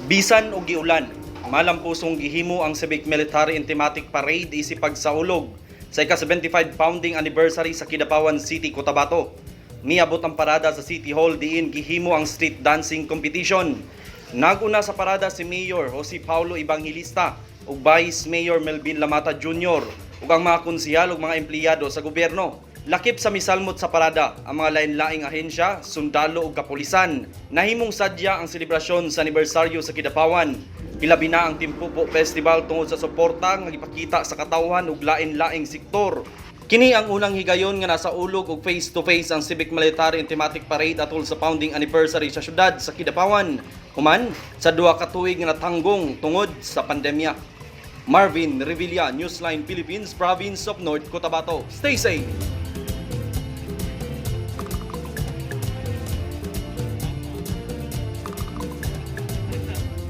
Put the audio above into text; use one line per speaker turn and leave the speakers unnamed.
Bisan og giulan, malampusong gihimo ang Civic Military and Thematic Parade isip pagsaulog sa ika-75 founding anniversary sa Kidapawan City, Cotabato. Niabot ang parada sa City Hall diin gihimo ang street dancing competition. Naguna sa parada si Mayor Jose Paulo Evangelista ug Vice Mayor Melvin Lamata Jr. ug ang mga konsehal ug mga empleyado sa gobyerno. Lakip sa misalmot sa parada ang mga lain-laing ahensya, sundalo ug kapulisan. Nahimong sadya ang selebrasyon sa anibersaryo sa Kidapawan. Hilabi na ang Timpupo Festival tungod sa suporta nga gipakita sa katawhan ug lain-laing sektor. Kini ang unang higayon nga nasa ulog og face to face ang Civic Military and Thematic Parade atol sa founding anniversary sa syudad sa Kidapawan. Human sa 2 ka tuig nga natanggong tungod sa pandemya. Marvin Revilla, Newsline Philippines, Province of North Cotabato. Stay safe!